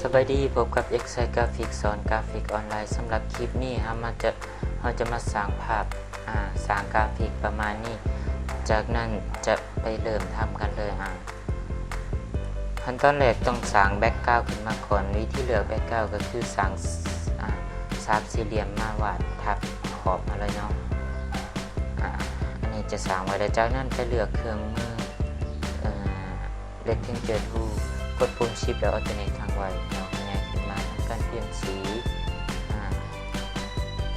ສະບາຍດີ, ພົບກັບ ເອັກໄຊ ກຣາຟິກ ສອນກຣາຟິກອອນລາຍ. ສຳລັບຄລິບນີ້ ເຮົາມາຈະ ເຮົາຈະມາສ້າງພາບ ອາ ສ້າງກຣາຟິກປະມານນີ້, ຈາກນັ້ນຈະໄປເລີ່ມທຳກັນເລີຍ. ອາ ຂັ້ນຕອນແລກຕ້ອງສ້າງແບັກກຣາວຂຶ້ນມາກ່ອນ. ວິທີເລືອກແບັກກຣາວກໍຄືສ້າງ ອາ ສາມສີ່ຫຼ່ຽມມາວາດທັບຂອບມາເລີຍເນາະ. ອາ ອັນນີ້ຈະສ້າງໄວ້ແລ້ວ, ຈາກນັ້ນໄປເລືອກເຄື່ອງມື ເອີ ເລັກແທງເຈີທູລ ກົດປຸ່ມຊິບແລ້ວເອົາຕົວນີ້ຄ້າງໄວ້ ເອົາຂະຫຍາຍຂຶ້ນມາ ທຳການປ່ຽນສີ. ອາ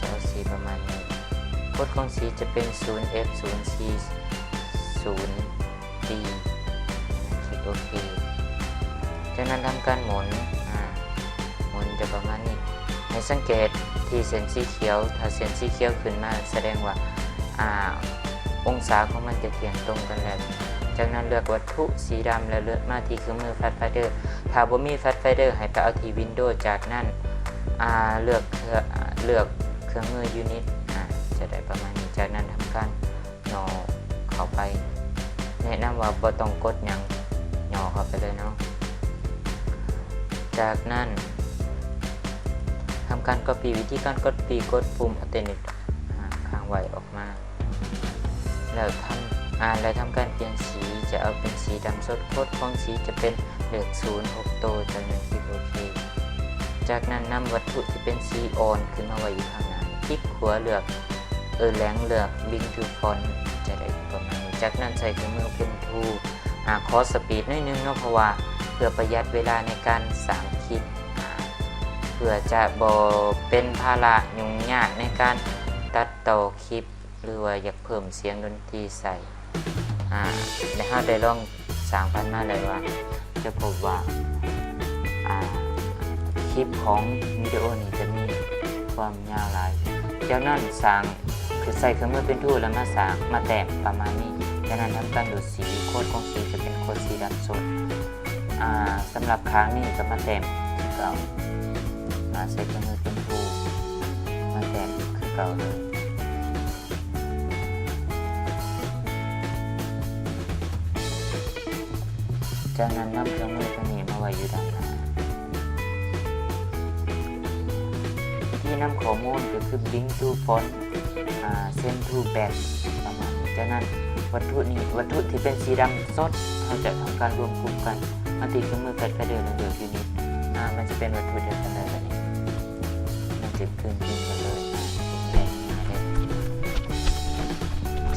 ຈະເອົາສີປະມານນີ້, ກົດຂອງສີຈະເປັນສູນເອັຟສູນສີ່ສູນ ຕີ ຄລິກໂອເຄ. ຈາກນັ້ນທຳການໝູນ ອາ ໝູນຈະປະມານນີ້. ໃຫ້ສັງເກດທີ່ເສັ້ນສີຂຽວ, ຖ້າເສັ້ນສີຂຽວຂຶ້ນມາສະແດງວ່າ ອາ ອົງສາຂອງມັນຈະທ່ຽງຕົງກັນແລ້ວ. ຈາກນັ້ນເລືອກວັດຖຸສີດຳ ແລ້ວເລືອກມາທີ່ເຄື່ອງມື Pathfinder. ຖ້າບໍ່ມີ Pathfinder ໃຫ້ໄປເອົາທີ່ Window. ຈາກນັ້ນ ອາ ເລືອກເຄື່ອງ ເລືອກເຄື່ອງມື Unit ອາ ຈະໄດ້ປະມານນີ້. ຈາກນັ້ນທຳການ ຫຍໍ້ເຂົ້າໄປ, ແນະນຳວ່າບໍ່ຕ້ອງກົດຫຍັງ ຫຍໍ້ເຂົ້າໄປເລີຍເນາະ. ຈາກນັ້ນທຳການ Copy. ວິທີການ Copy ກົດປຸ່ມ Alt ອາ ຄ້າງໄວ້ອອກມາ ແລ້ວທຳ ອາ ແລ້ວທຳການປ່ຽນສີ ຈະເອົາເປັນສີດຳສົດ. ກົດຂອງສີຈະເປັນເລກສູນ ຫົກໂຕ, ຈາກນັ້ນຄລິກໂອເຄ. ຈາກນັ້ນນຳວັດຖຸທີ່ເປັນສີອ່ອນຂຶ້ນມາໄວ້ຢູ່ຂ້າງໜ້າ, ຄລິກຂວາເລືອກ ເອີ ແຫຼງເລືອກ Bring to Front ຈະໄດ້ປະມານນີ້. ຈາກນັ້ນໃຊ້ເຄື່ອງມື Pen Tool ອາ ຂໍສະປີດໜ້ອຍໜຶ່ງເນາະ ເພາະວ່າເພື່ອປະຢັດເວລາໃນການສ້າງຄລິບ ອາ ເພື່ອຈະບໍ່ເປັນພາລະຫຍຸ້ງຍາກໃນການຕັດຕໍ່ຄລິບ ຫຼືວ່າຢາກເພີ່ມສຽງດົນຕີໃສ່. ອາ ແລະ ເຮົາໄດ້ລອງສ້າງຜ່ານມາແລ້ວວ່າ ຈະພົບວ່າ ອາ ຄລິບຂອງວິດີໂອນີ້ຈະມີຄວາມຍາວຫຼາຍ. ຈາກນັ້ນສ້າງ ຄືໃຊ້ເຄື່ອງມື Pen Tool ແລ້ວມາສ້າງ ມາແຕ້ມປະມານນີ້. ຈາກນັ້ນທຳການດູດສີ, ໂຄດຂອງສີຈະເປັນໂຄດສີດຳສົດ. ອາ ສຳລັບຂ້າງນີ້ກໍມາແຕ້ມຄືເກົ່າ, ອາ ໃຊ້ເຄື່ອງມື Pen Tool ມາແຕ້ມຄືເກົ່າເລີຍ. ຈາກນັ້ນນຳເຄື່ອງມືຕົວນີ້ມາໄວ້ຢູ່ດ້ານໜ້າ. ວິທີນຳຂໍ້ມູນກໍຄື Bring to Front ອາ Send to Back ປະມານນີ້. ຈາກນັ້ນວັດຖຸນີ້ ວັດຖຸທີ່ເປັນສີດຳສົດ ເຮົາຈະທຳການລວມກຸ່ມກັນ ມາຕິດກັບມື Pathfinder ແລ້ວເລືອກ Unit ອາ ມັນຈະເປັນວັດຖຸດຽວກັນເລີຍບາດນີ້. ມັນຈະຄືນຈິງກັນເລີຍ ອາ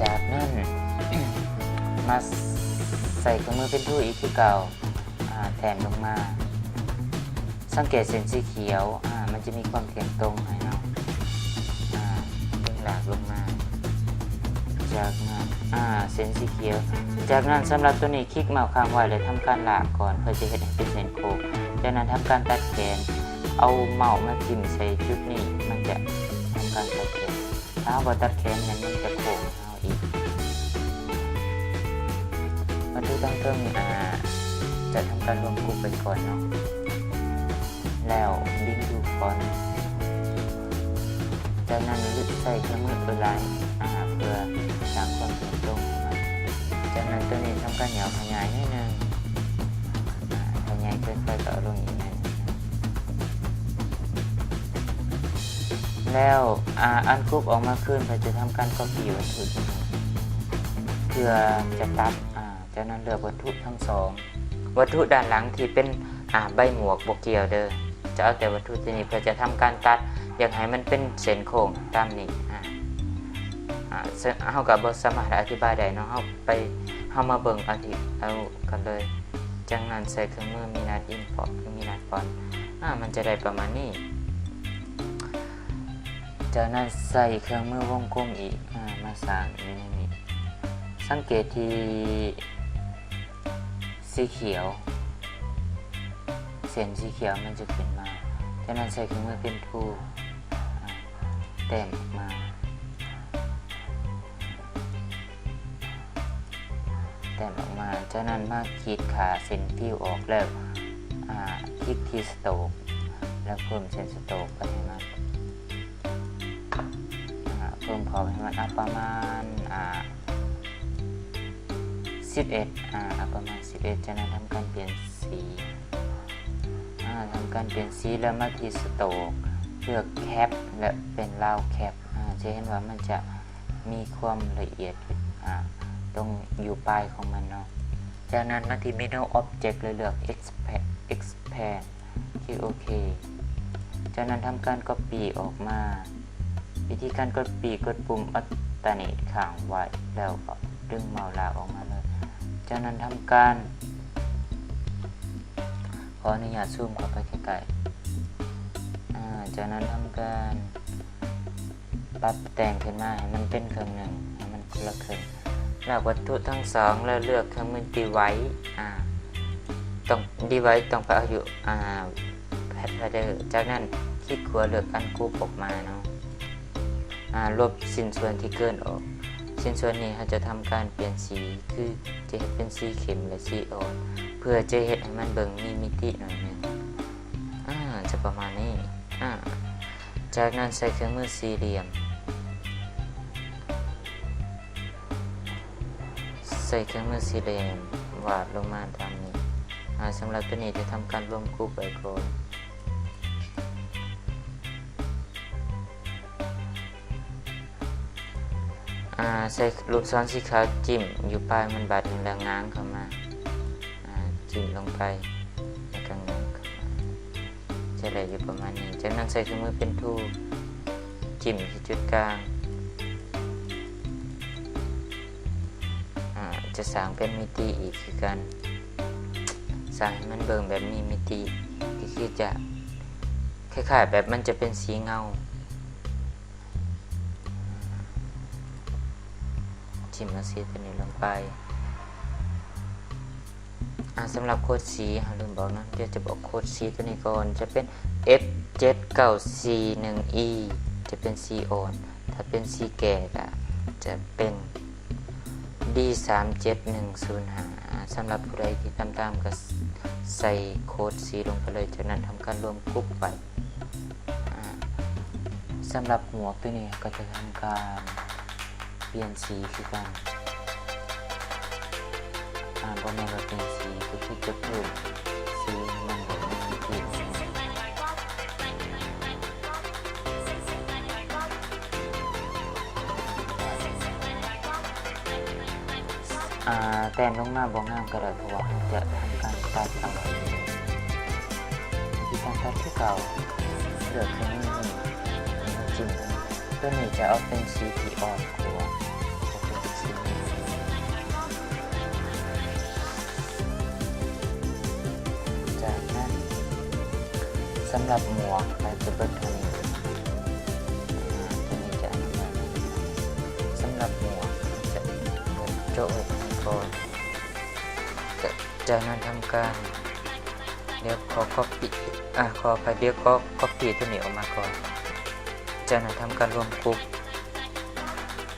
ຈາກນັ້ນມາໃສ່ເຄື່ອງມື Pen Tool ອີກຄືເກົ່າ ອາ ແຕ້ມລົງມາ. ສັງເກດເສັ້ນສີຂຽວ ອາ ມັນຈະມີຄວາມທ່ຽງຕົງໃຫ້ເຮົາ ອາ ດຶງລາກລົງມາ. ຈາກນັ້ນ ອາ ເສັ້ນສີຂຽວ. ຈາກນັ້ນສຳລັບຕົວນີ້ ຄລິກເມົາຄ້າງໄວ້ ແລະ ທຳການລາກກ່ອນ ເພື່ອຈະເຮັດໃຫ້ເປັນເສັ້ນໂຄ້ງ. ຈາກນັ້ນທຳການຕັດແຂນ ເອົາເມົາມາຖິ້ມໃສ່ຈຸດນີ້ ມັນຈະທຳການຕັດແຂນ. ຖ້າເຮົາບໍ່ຕັດແຂນ ມັນ ມັນຈະໂຄ້ງໃຫ້ເຮົາອີກ. ມາຖືທາງເທິງ ອາ ຈະທຳການລວມກຸ່ມໄປກ່ອນເນາະ. ແລ້ວ Bring to Front. ຈາກນັ້ນໃຊ້ເຄື່ອງມື Align ອາ ເພື່ອສ້າງຄວາມເຖິງຕົງໃຫ້ມັນ. ຈາກນັ້ນຕົວນີ້ທຳການຫຍໍ້ຂະຫຍາຍໜ້ອຍໜຶ່ງ. ອາ ຂະຫຍາຍເກີນໄປກໍເອົາລົງອີກໜ້ອຍໜຶ່ງ. ແລ້ວ ອາ ອັນກຸບອອກມາຄືນ ເພື່ອຈະທຳການ Copy ວັດຖຸຕົວນີ້ ເພື່ອຈະຕັດ. ອາ ຈາກນັ້ນເລືອກວັດຖຸທັງສອງ. ວັດຖຸດ້ານຫຼັງທີ່ເປັນ ອາ ໃບໝວກບໍ່ກ່ຽວເດີ້. ຈະເອົາແຕ່ວັດຖຸຕົວນີ້ ເພື່ອຈະທຳການຕັດ ຢາກໃຫ້ມັນເປັນເສັ້ນໂຄ້ງຕາມນີ້. ອາ ອາ ເຊິ່ງເຮົາກໍບໍ່ສາມາດອະທິບາຍໄດ້ເນາະ. ເຮົາໄປ ເຮົາມາເບິ່ງອະທິ ເອົາກັນເລີຍ. ຈາກນັ້ນໃຊ້ເຄື່ອງມື Mirror Import ຫຼື Mirror Front. ອາ ມັນຈະໄດ້ປະມານນີ້. ຈາກນັ້ນໃຊ້ເຄື່ອງມືວົງກົມອີກ ອາ ມາສ້າງຢູ່ໃນນີ້. ສັງເກດທີ່ສີຂຽວ ເສັ້ນສີຂຽວມັນຈະຂຶ້ນມາ. ຈາກນັ້ນໃຊ້ເຄື່ອງມື Pen Tool ອາ ແຕ້ມອອກມາ. ແຕ້ມອອກມາ. ຈາກນັ້ນມາຂີດຂາເສັ້ນຟິວອອກແລ້ວ ອາ ຄລິກທີ່ສະໂຕກ ແລ້ວເພີ່ມເສັ້ນສະໂຕກໄປໃຫ້ມັນ. ອາ ເພີ່ມຂອບໃຫ້ມັນ ອາ ປະມານ ອາ ສິບເອັດ ອາ ປະມານສິບເອັດ. ຈາກນັ້ນທຳການປ່ຽນສີ ອາ ອາ ທຳການປ່ຽນສີ ແລ້ວມາທີ່ສະໂຕກ ເລືອກແຄັບ ແລະ ເປັນລາວແຄັບ ອາ ຈະເຫັນວ່າມັນຈະມີຄວາມລະອຽດ ອາ ຕົງຢູ່ປາຍຂອງມັນເນາະ. ຈາກນັ້ນມາທີ່ເມນູ Object ແລ້ວເລືອກ Expand ຄລິກໂອເຄ. ຈາກນັ້ນທຳການ Copy ອອກມາ. ວິທີການ Copy ກົດປຸ່ມ Alternate ຄ້າງໄວ້ ແລ້ວກໍດຶງເມົາສ໌ລາກອອກມາເລີຍ. ຈາກນັ້ນທຳການ ຂໍອະນຸຍາດຊູມເຂົ້າໄປໃກ້ໆ. ອາ ຈາກນັ້ນທຳການປັບແຕ່ງຂຶ້ນມາໃຫ້ມັນເປັນເຄິ່ງໜຶ່ງ ໃຫ້ມັນຄົນລະເຄິ່ງ. ລາກວັດຖຸທັງສອງ ແລ້ວເລືອກເຄື່ອງມື Divide ອາ ຕ້ອງ Divide ຕ້ອງໄປເອົາຢູ່ ອາ Pathfinder. ຈາກນັ້ນຄລິກຂວາເລືອກ Ungroup ອອກມາເນາະ. ອາ ລົບຊິ້ນສ່ວນທີ່ເກີນອອກ. ຊິ້ນສ່ວນນີ້ເຮົາຈະທຳການປ່ຽນສີ ຄືຈະເຮັດເປັນສີເຂັ້ມ ແລະ ສີອ່ອນ ເພື່ອຈະເຮັດໃຫ້ມັນເບິ່ງມີມິຕິໜ້ອຍໜຶ່ງ. ອາ ຈະປະມານນີ້. ອາ ຈາກນັ້ນໃຊ້ເຄື່ອງມືສີ່ຫຼ່ຽມ. ໃຊ້ເຄື່ອງມືສີ່ຫຼ່ຽມວາດລົງມາຕາມນີ້. ອາ ສຳລັບຕົວນີ້ຈະທຳການລວມກຸ່ມໄວ້ກ່ອນ. ອາ ໃຊ້ລູກສອນສີຂາວຈິ້ມຢູ່ປາຍມັນບາດໜຶ່ງ ແລ້ວຫງາງເຂົ້າມາ. ອາ ຈິ້ມລົງໄປ ແລ້ວກໍຫງາງເຂົ້າມາ. ຈະໄດ້ຢູ່ປະມານນີ້. ຈາກນັ້ນໃຊ້ເຄື່ອງມື Pen Tool ຈິ້ມທີ່ຈຸດກາງ. ອາ ຈະສ້າງເປັນມິຕິອີກຄືກັນ. ສ້າງໃຫ້ມັນເບິ່ງແບບມີມິຕິ ກໍຄືຈະຄ້າຍໆແບບມັນຈະເປັນສີເງົາ. ຈິ້ມເອົາສີຕົວນີ້ລົງໄປ. ອາ ສຳລັບໂຄດສີ ເຮົາລືມບອກເນາະ, ດຽວຈະບອກໂຄດສີຕົວນີ້ກ່ອນ. ຈະເປັນ F ເຈັດເກົ້າສີ່ໜຶ່ງ E ຈະເປັນສີອ່ອນ, ຖ້າເປັນສີແກ່ກະຈະເປັນ D ສາມເຈັດໜຶ່ງສູນຫ້າ. ອາ ສຳລັບຜູ້ໃດທີ່ຕາມໆ ກໍໃສ່ໂຄດສີລົງໄປເລີຍ, ຈາກນັ້ນທຳການລວມກຸ່ມໄວ້. ອາ ສຳລັບໝວກຕົວນີ້ກໍຈະທຳການປ່ຽນສີຄືກັນ. ອາ ບໍ່ແມ່ນວ່າປ່ຽນສີ ກໍຄືຈະເພີ່ມສີໃຫ້ມັນແບບມີມິຕິ. ອາ ແຕ້ມລົງມາບໍ່ງາມກໍໄດ້ ເພາະວ່າເຮົາຈະທຳການຕັດເອົາ. ວິທີການຕັດຄືເກົ່າ ເລືອກເຄື່ອງມືນີ້ ໃຫ້ມັນຈິ້ມ. ຕົວນີ້ຈະເອົາເປັນສີທີ່ອ່ອນກວ່າ ຈະເປັນສີນີ້. ຈາກນັ້ນ ສຳລັບໝວກກໍຈະເບິດເທົ່ານີ້. ອາ ຕົວນີ້ຈະອະນຸຍາດໃຫ້ ສຳລັບໝວກຈະໂຈະໄວ້ກ່ອນ. ຈາກນັ້ນທຳການ ດຽວຂໍກັອບປີ້ ອາ ຂໍອະໄພ ດຽວຂໍກັອບປີ້ຕົວນີ້ອອກມາກ່ອນ. ຈາກນັ້ນທຳການລວມກຸ່ມ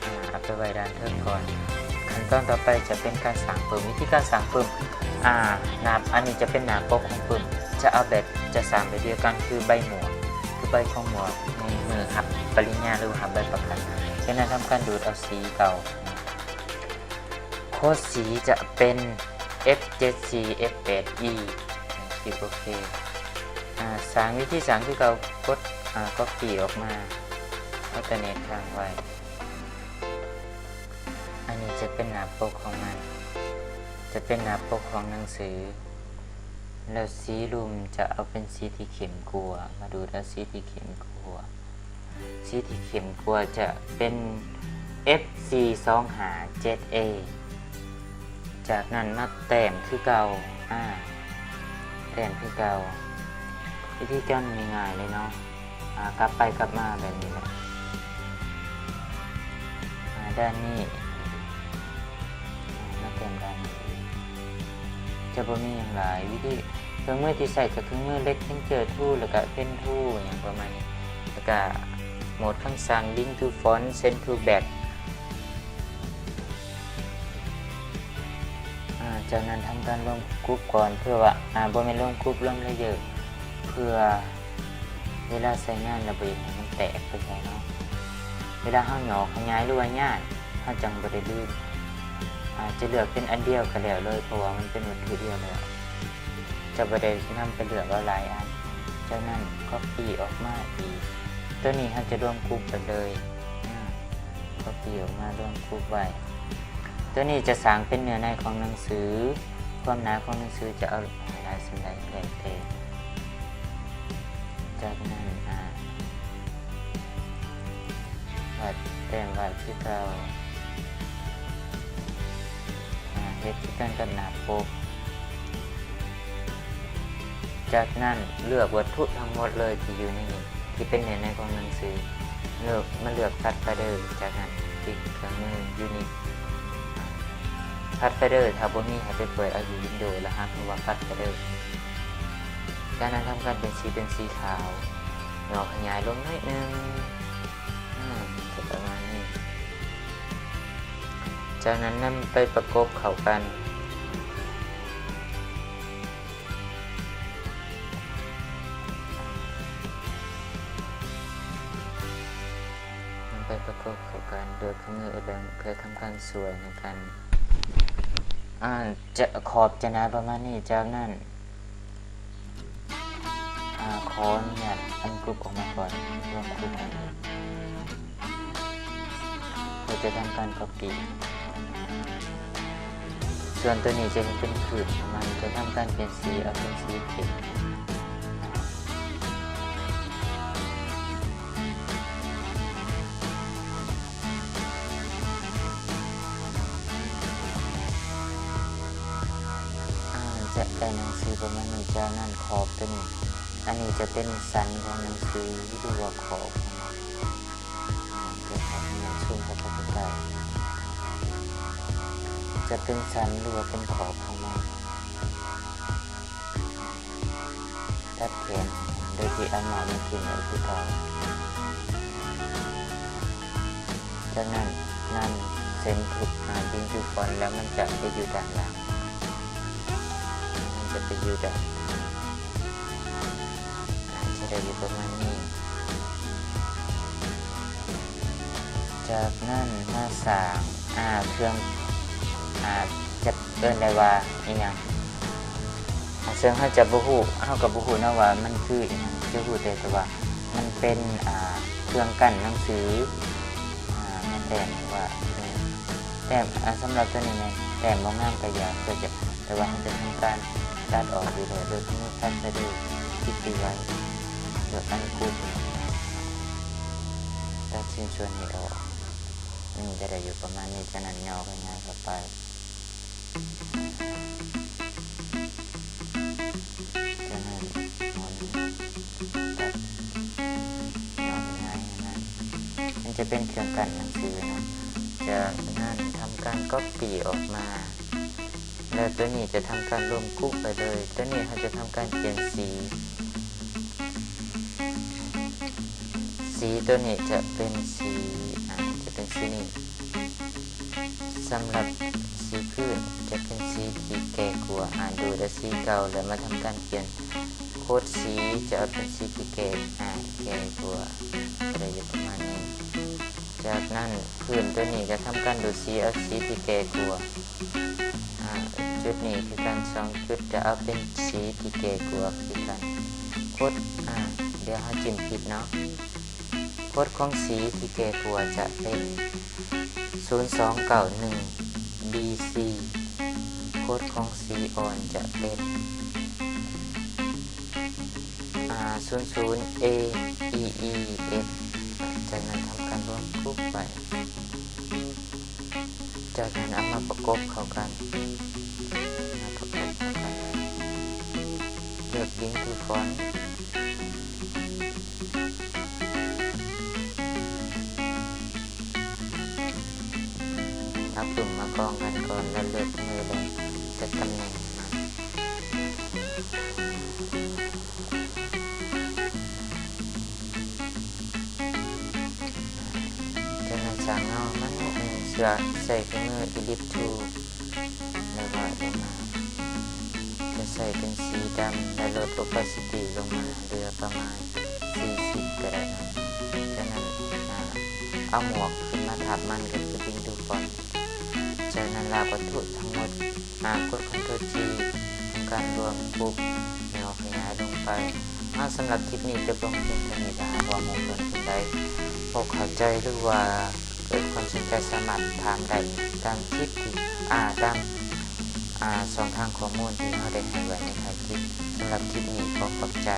ອາ ເອົາໄປໄວ້ດ້ານເທິງກ່ອນ. ຂັ້ນຕອນຕໍ່ໄປຈະເປັນການສ້າງປຶ້ມ. ວິທີການສ້າງປຶ້ມ ອາ ໜ້າ ອັນນີ້ຈະເປັນໜ້າປົກຂອງປຶ້ມ. ຈະເອົາແບບ ຈະສ້າງແບບດຽວກັນຄືໃບໝວກ ຄືໃບຂອງໝວກໃນມື້ຮັບປະລິນຍາ ຫຼືວ່າຮັບໃບປະກາດ. ຈາກນັ້ນທຳການດູດເອົາສີເກົ່າ. ໂຄດສີຈະເປັນ F ເຈັດສີ່ F ແປດ E ຄລິກໂອເຄ. ອາ ສ້າງ ວິທີສ້າງຄືເກົ່າ ກົດ ອາ ກັອບປີ້ອອກມາ Alternate ຄ້າງໄວ້. ອັນນີ້ຈະເປັນໜ້າປົກຂອງມັນ ຈະເປັນໜ້າປົກຂອງໜັງສື. ແລ້ວສີລຸ່ມຈະເອົາເປັນສີທີ່ເຂັ້ມກວ່າ ມາດູດເອົາສີທີ່ເຂັ້ມກວ່າ. ສີທີ່ເຂັ້ມກວ່າຈະເປັນ F ສີ່ສອງຫ້າເຈັດ A. ຈາກນັ້ນມາແຕ້ມຄືເກົ່າ ອາ ແຕ້ມຄືເກົ່າ. ວິທີການງ່າຍໆເລີຍເນາະ ອາ ກັບໄປກັບມາແບບນີ້ແຫຼະ. ອາ ດ້ານນີ້ ອາ ມາແຕ້ມດ້ານນີ້ ຈະບໍ່ມີຫຍັງຫຼາຍ. ວິທີ ເຄື່ອງມືທີ່ໃຊ້ກໍເຄື່ອງມື Rectangular Tool ແລ້ວກະ Pen Tool ຫຍັງປະມານນີ້ ແລ້ວກະໂໝດຄຳສັ່ງ Link to Front Send to Back. ອາ ຈາກນັ້ນທຳການລວມກຸ່ມກ່ອນ ເພື່ອວ່າ ອາ ບໍ່ແມ່ນລວມກຸ່ມ ລວມ Layer ເພື່ອເວລາໃຊ້ງານລະບໍ່ຢາກໃຫ້ມັນແຕກໄປໃສເນາະ. ເວລາເຮົາຫຍໍ້ຂະຫຍາຍ ຫຼືວ່າຍ້າຍ ເຮົາຈັ່ງບໍ່ໄດ້ລືມ. ອາ ຈະເລືອກເປັນອັນດຽວກໍແລ້ວເລີຍ ເພາະວ່າມັນເປັນວັດຖຸດຽວແລ້ວ. ຈະບໍ່ໄດ້ນຳໄປເລືອກເອົາຫຼາຍອັນ. ຈາກນັ້ນ copy ອອກມາອີກ. ໂຕນີ້ເຮົາຈະລວມກຸ່ມໄປເລີຍ. ອາ copy ອອກມາລວມກຸ່ມໄວ້. ໂຕນີ້ຈະສ້າງເປັນເນື້ອໃນຂອງໜັງສື. ຄວາມໜາຂອງໜັງສືຈະເອົາຫຼາຍສ່ຳໃດແລ້ວແຕ່. ຈາກນັ້ນ ອາ ວາດ ແຕ້ມວາດຄືເກົ່າ. ອາ ເຮັດຄືກັນກັບໜ້າປົກ. ຈາກນັ້ນເລືອກວັດຖຸທັງໝົດເລີຍທີ່ຢູ່ໃນນີ້ ທີ່ເປັນເນື້ອໃນຂອງໜັງສື. ເລືອກ ມາເລືອກ Pathfinder. ຈາກນັ້ນ ຄລິກເຄື່ອງມື Unit Pathfinder. ຖ້າບໍ່ມີ ໃຫ້ໄປເປີດເອົາຢູ່ Windows ລະຫາຄຳວ່າ Pathfinder. ຈາກນັ້ນທຳການປ່ຽນສີເປັນສີຂາວ ຫຍໍ້ຂະຫຍາຍລົງໜ້ອຍໜຶ່ງ. ອາ ຈະປະມານນີ້. ຈາກນັ້ນນຳໄປປະກົບເຂົ້າກັນ. ນຳໄປປະກົບເຂົ້າກັນ ໂດຍເຄື່ອງມື Erlang ເພື່ອທຳການຊ່ວຍໃນການ ອາ ຈະ ຂອບຈະໜາປະມານນີ້. ຈາກນັ້ນ ອາ ຂໍອະນຸຍາດ ungroup ອອກມາກ່ອນ ລອງ group ໃໝ່ ເພື່ອຈະທຳການ copy. ສ່ວນໂຕນີ້ຈະເຮັດເປັນພືດ ມັນຈະທຳການປ່ຽນສີເອົາເປັນສີເຂັ້ມ. ອາ ຈະໄດ້ໜັງສືປະມານນີ້. ຈາກນັ້ນຂອບໂຕນີ້ ອັນນີ້ຈະເປັນສັນຂອງໜັງສື ຫຼືວ່າຂອບຂອງມັນ. ອາ ຈະເປັນສັນ ຫຼືວ່າເປັນຂອບຂອງມັນ. ຕັດແຂນໂດຍທີ່ເອົາເມົາສ໌ມາຖິ້ມໄວ້ຄືເກົ່າ. ຈາກນັ້ນນຳເສັ້ນທຸບ ອາ Bring to Front ແລ້ວມັນຈະໄປຢູ່ດ້ານຫຼັງ. ມັນຈະໄປຢູ່ດ້ານ ອາ ຈະໄດ້ຢູ່ປະມານນີ້. ຈາກນັ້ນມາສ້າງ ອາ ເຄື່ອງ ອາ ຈະເອີ້ນໄດ້ວ່າອີ່ຫຍັງ ອາ ເຊິ່ງເຮົາຈະບໍ່ຮູ້ ເຮົາກໍບໍ່ຮູ້ເນາະວ່າມັນຄືອີ່ຫຍັງ ຈະຮູ້ແຕ່ ແຕ່ວ່າມັນເປັນ ອາ ເຄື່ອງກັ້ນໜັງສື ອາ ມາແຕ້ມວ່າ ແຕ້ມ ອາ ສຳລັບໂຕນີ້ແມ່ນແຕ້ມບໍ່ງາມກໍຢ່າ ເພື່ອຈະ ແຕ່ວ່າເຮົາຈະທຳການຕັດອອກຢູ່ແລ້ວ ໂດຍທີ່ Pathfinder ຄລິກທີ່ໄວ້ ເລືອກ ungroup ຕັດຊິ້ນສ່ວນນີ້ອອກ. ອືມ ຈະໄດ້ຢູ່ປະມານນີ້. ຈາກນັ້ນຫຍໍ້ຂະຫຍາຍເຂົ້າໄປ. ຈາກນັ້ນ ໜໍ່ຂະຫຍາຍໃຫ້ມັນ ມັນຈະເປັນເຄື່ອງກັ້ນໜັງສືເນາະ. ຈາກນັ້ນທຳການ copy ອອກມາ ແລ້ວໂຕນີ້ຈະທຳການລວມກຸ່ມໄປເລີຍ. ໂຕນີ້ເຮົາຈະທຳການປ່ຽນສີ. ສີໂຕນີ້ຈະເປັນສີ ອາ ຈະເປັນສີນີ້. ສຳລັບສີພື້ນຈະເປັນສີທີ່ແກ່ກວ່າ ອາ ດູດເອົາສີເກົ່າ ແລ້ວມາທຳການປ່ຽນ. ໂຄດສີຈະເອົາເປັນສີທີ່ແກ່ ອາ ແກ່ກວ່າ ໄດ້ຢູ່ປະມານນີ້. ຈາກນັ້ນພື້ນໂຕນີ້ຈະທຳການດູດສີເອົາສີທີ່ແກ່ກວ່າ. ອາ ຈຸດນີ້ຄືກັນ ສອງຈຸດຈະເອົາເປັນສີທີ່ແກ່ກວ່າຄືກັນ. ໂຄດ ອາ ດຽວເຮົາຈິ້ມຜິດເນາະ. ໂຄດຂອງສີທີ່ແກ່ກວ່າຈະເປັນ ສູນສອງເກົ້າໜຶ່ງ ບີຊີ. ໂຄດຂອງສີອ່ອນຈະເປັນ ອາ ສູນສູນ ເອ ອີ ອີ ເອັຟ. ຈາກນັ້ນທຳການລວມກຸ່ມໄປ. ຈາກນັ້ນເອົາມາປະກົບເຂົ້າກັນ ມາປະກົບເຂົ້າກັນ ເລືອກ Bring to Front. ເອົາປຶ້ມມາກອງກັນກ່ອນ ແລ້ວເລືອກມື ແລ້ວຈັດຕຳແໜ່ງມັນ. ຈາກນັ້ນສ້າງເງົາມັນໜ້ອຍໜຶ່ງ ເພື່ອໃສ່ເຄື່ອງມື Ellipse Tool ແລ້ວວາດລົງມາ. ຈະໃສ່ເປັນສີດຳ ແລະ ລົດ Opacity ລົງມາເຫຼືອປະມານສີ່ສິບກໍໄດ້ເນາະ. ຈາກນັ້ນ ອາ ເອົາໝວກຂຶ້ນມາທັບມັນ ກໍຄື Bring to Front. ຈາກນັ້ນລາກວັດຖຸທັງໝົດ ອາ ກົດ Ctrl G ການລວມກຸ່ມແນວຂະຫຍາຍລົງໄປ. ເອົາ ສຳລັບຄລິບນີ້ຈົບລົງພຽງເທົ່ານີ້. ຖ້າຫາກວ່າໝູ່ເພື່ອນຄົນໃດບໍ່ເຂົ້າໃຈ ຫຼືວ່າເກີດຄວາມສົນໃຈ ສາມາດຖາມໄດ້ຕາມຄລິບທີ່ ອາ ຕາມ ອາ ຊ່ອງທາງຂໍ້ມູນທີ່ເຮົາໄດ້ໃຫ້ໄວ້ໃນທ້າຍຄລິບ. ສຳລັບຄລິບນີ້ຂໍຂອບໃຈ.